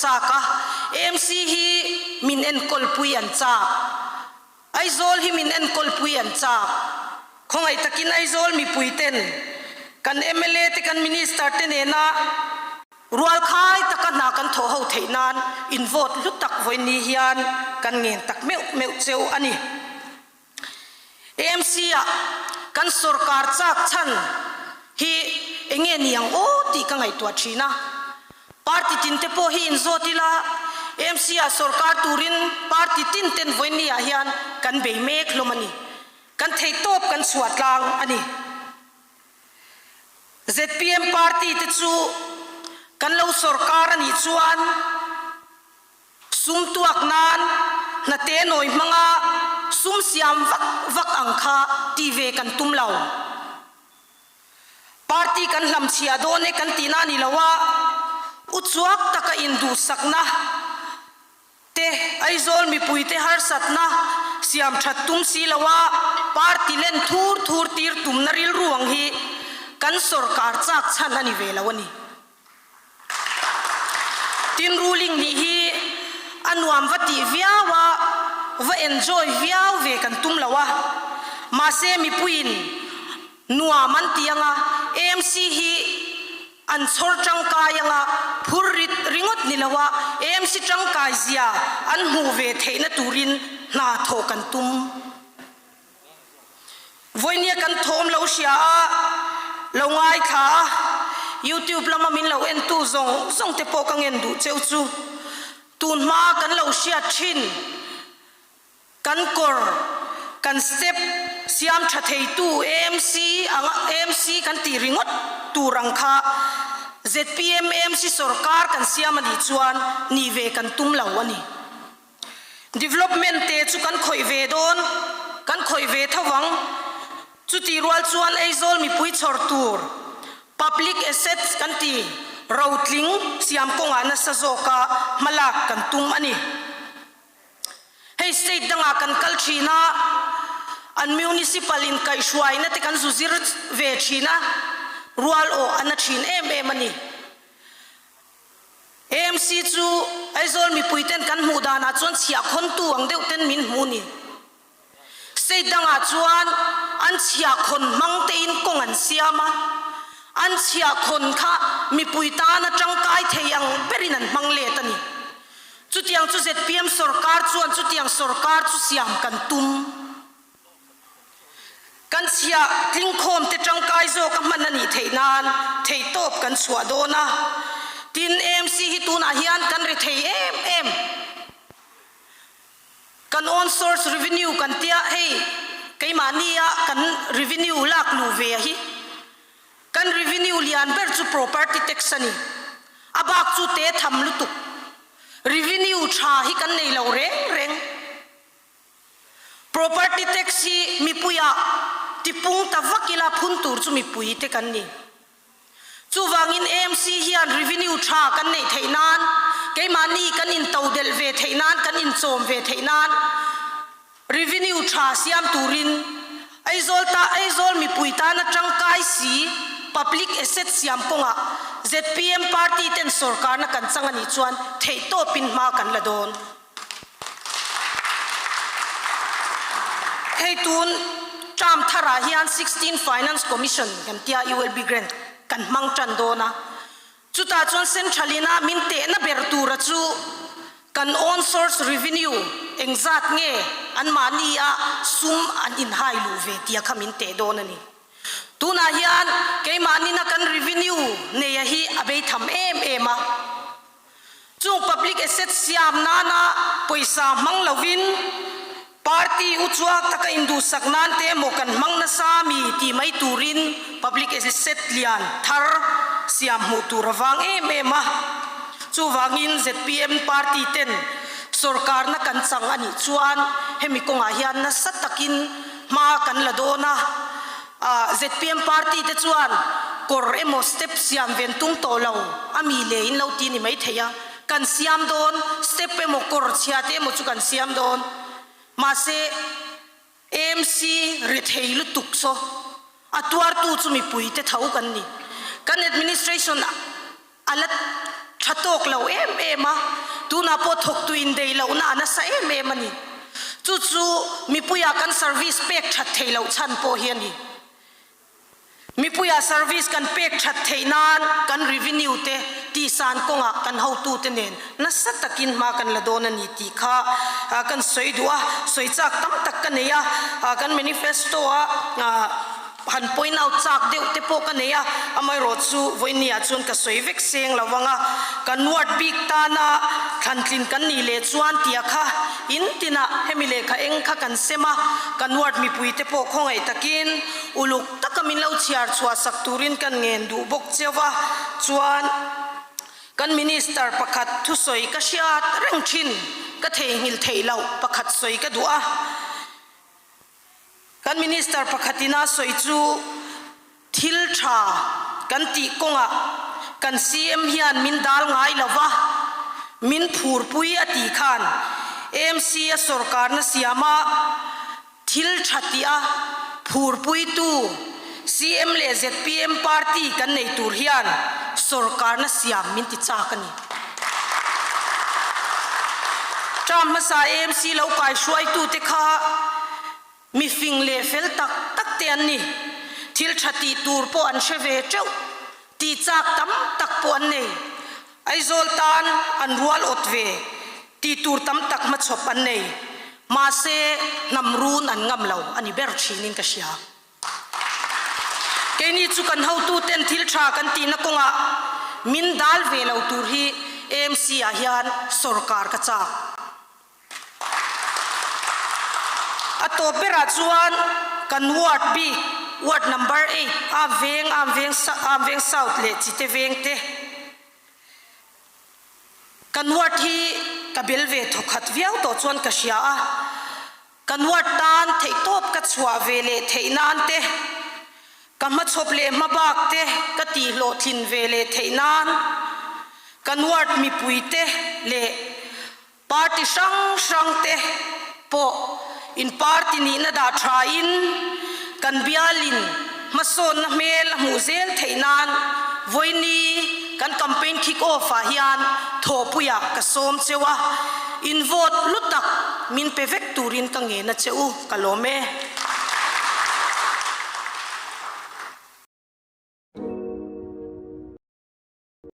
chak a, AMC hi min enkawl pui an chak. Aizawl hi min enkawl pui an chak. Khawngaih takin Aizawl mipui ten kan mla te kan Minister te nena rualkhai taka hna kan thawh ho theih nan in vote hlu tak vawiin ni hian kan ngen tak meuh meuh cheu a ni. AMC ah kan sorkar chak chhan hi enge ni ang aw tih ka ngaihtuah thin a. Party tin te pawh hi inzawt ila, AMC ah sorkar turin party tin ten vawiin ah hian kan bei mek hlawm a ni. Kan theihtawp kan chhuah tlang a ni. Zpm party te chu kan lo sorkar a nih chuan, Sum tuak nan hnate nawi hmanga sum siam vak vak ang kha ti ve kan tum lo. Party kan hlamchhiah dawn e kan tihna a ni lo a, uchuak taka induhsakna te, Aizawl mipuite harsatna siam that tum si lo a, party len thur thur tir tumna rilru ang hi kan sorkar chak chhan a ni ve lo a ni. Tin ruling nih hi a nuam va tih viau a, va enjoy viau ve kan tum lo a, mahse mipuiin nuam an ti anga AMC hi an chhawr tangkai anga phur rit ringawt ni lo a, AMC tangkai zia an hmuh ve theihna turin hna thawh kan tum. Vawinia kan thawm lo hria a, lo ngaithla a, YouTube lama min lo entu zawng zawng te pawh ka ngen duh cheu chu. Tun hma kan lo hriat thin, kan kawr, kan step siam tha theitu AMC anga AMC kan tih ringawt tur ang kha zpm AMC sorkar kan siam a nih chuan nih ve kan tum lo a ni. Development te chu kan khawih ve dawn, kan khawih ve tho vang. Chutih rual chuan Aizawl mipui chhawr tur public assets kan ti rotling siam kawngah nasa zawka hmalak kan tum a ni. Hei state dangah kan kal thin a, an municipal in kaihhruaina te kan zu zir ve thin a, rual awh a na thin em em a ni. AMC chu Aizawl mipui ten kan hmuh danah chuan chhiah khawntu ang deuh ten min hmu ni. State dangah chuan an chhiah khawn hmang tein kawng an siam a, an chhiah khawn kha mipui tana tangkai thei ang berin an hmang let a ni. Chutiang chu zpm sorkar chuan chutiang sorkar chu siam kan tum. Kan chhiah tlingkhawm te tangkai zawk a hman a nih theih nan theihtawp kan chhuah dawn a, tin AMC hi tunah hian kan ri thei em em. Kan own source revenue kan tia hei keimahnia kan revenue lak luh ve hi kan revenue lian ber chu property tax a ni, a bak chu te tham lutuk revenue tha hi kan nei lo reng reng. Property tax hi mipuiah tipung ta vak ila phun tur chu mipui te kan ni. Chuvangin AMC hian revenue tha kan neih theih nan, keimahni kan intodelh ve theih nan, kan inchawm ve theih nan revenue tha siam turin Aizawl ta Aizawl mipui tana tangkai si public asset siam kawngah zpm party ten sorkarna kan chang a nih chuan theihtawpin hma kan la dawn. Hei tun term tharah hian 16 Finance Commission kan tia ULB grant kan hmang tan dawn a, chutah chuan central ina min tehna ber tura chu kan own source revenue engzat nge anmahni a sum an inhai luh ve tia kha min teh dawn a ni. Tunah hian keimahni na kan revenue neia hi a beitham em em a. Chung public asset siam nana pawisa hmang lovin party uchuak taka induhsak nan te emaw kan hmang nasa mi tih mai turin public asset lian thar siam hmuh tur a vang em em a. Chuvangin zpm party ten sorkarna kan chang a nih chuan hemi kawngah hian nasa takin hma kan la dawn a. Zpm party te chuan kawr emaw step siam ven tum tawh lo a mi le in lo ti ni mai thei a, kan siam dawn, step emaw kawr chhia te emaw chu kan siam dawn. Mahse AMC ri thei lutuk saw a tuartu chu mipui te tho kan ni. Kan administration a la tha tawk lo em em a. Tunah pawh thawktu indeih lohna a nasa em em a ni. Chu chu mipuia kan service pek that theih loh chhan pawh hi a ni. Mipuia service kan pek that theih nan kan revenue te tihsan kawngah kan hotute nen nasa takin hma kan la dawn a ni tih kha kan sawi duh a, sawi chak tam tak ka nei a, kan manifesto a han point out chak deuh te pawh ka nei a, amaherawhchu vawinia chuan ka sawi vek seng lo vang a, kan ward bik tana thlantlin kan nih leh chuan tia kha in tinah hemi lehkha eng kha kan sem a, kan ward mipuite pawh khawngaih takin Uluk taka min lo chhiar chhuah sak turin kan ngen duh bawk cheu a, chuan kan Minister pakhat thusawi ka hriat reng thin, ka theihnghilh theih loh pakhat sawi ka duh a. Kan Minister pakhatina sawi chu thil tha kan tih kawngah kan CM hian min dal ngai lo va, min phurpui a tih khan AMC a sawrkarna siama Thil tha tih a phurpuitu CM leh zpm party kan nei tur hian sawrkarna siam min ti chak a ni. Term hmasa AMC lo kaihruaitute kha mifing leh fel tak tak te an ni. Thil tha tih tur pawh an hre ve teuh. Tih chak tam tak pawh an nei. Aizawl tan an rual awt ve tih tur tam tak hmachhawp an nei. Mahse, hnam run an ngam lo a ni ber thinin ka hria. Keini chu kan hotuten thil tha kan tihna kawngah min dal ve lo tur hi AMC ah hian sawrkar ka chak. A tawp berah chuan kan ward bik, ward number eight, Amveng, Amveng, Amveng South leh Chite veng te kan ward hi ka bel ve thawkhat viau tawh chuan ka hria a, kan ward tan theihtawp ka chhuah ve leh theih nan te, ka hmachhawp leh hmabak te ka tihhlawhtlin ve leh theih nan kan ward mipui te leh Party hrang hrang te pawh in party nihna dah tha in kan bialin hmasawnna hmel a hmuh zel theih nan vawiini kan campaign kick off ah hian thawhpuiah ka sawm cheu a, in vote lu tak min pe vek turin ka ngen a che u, ka lawm e.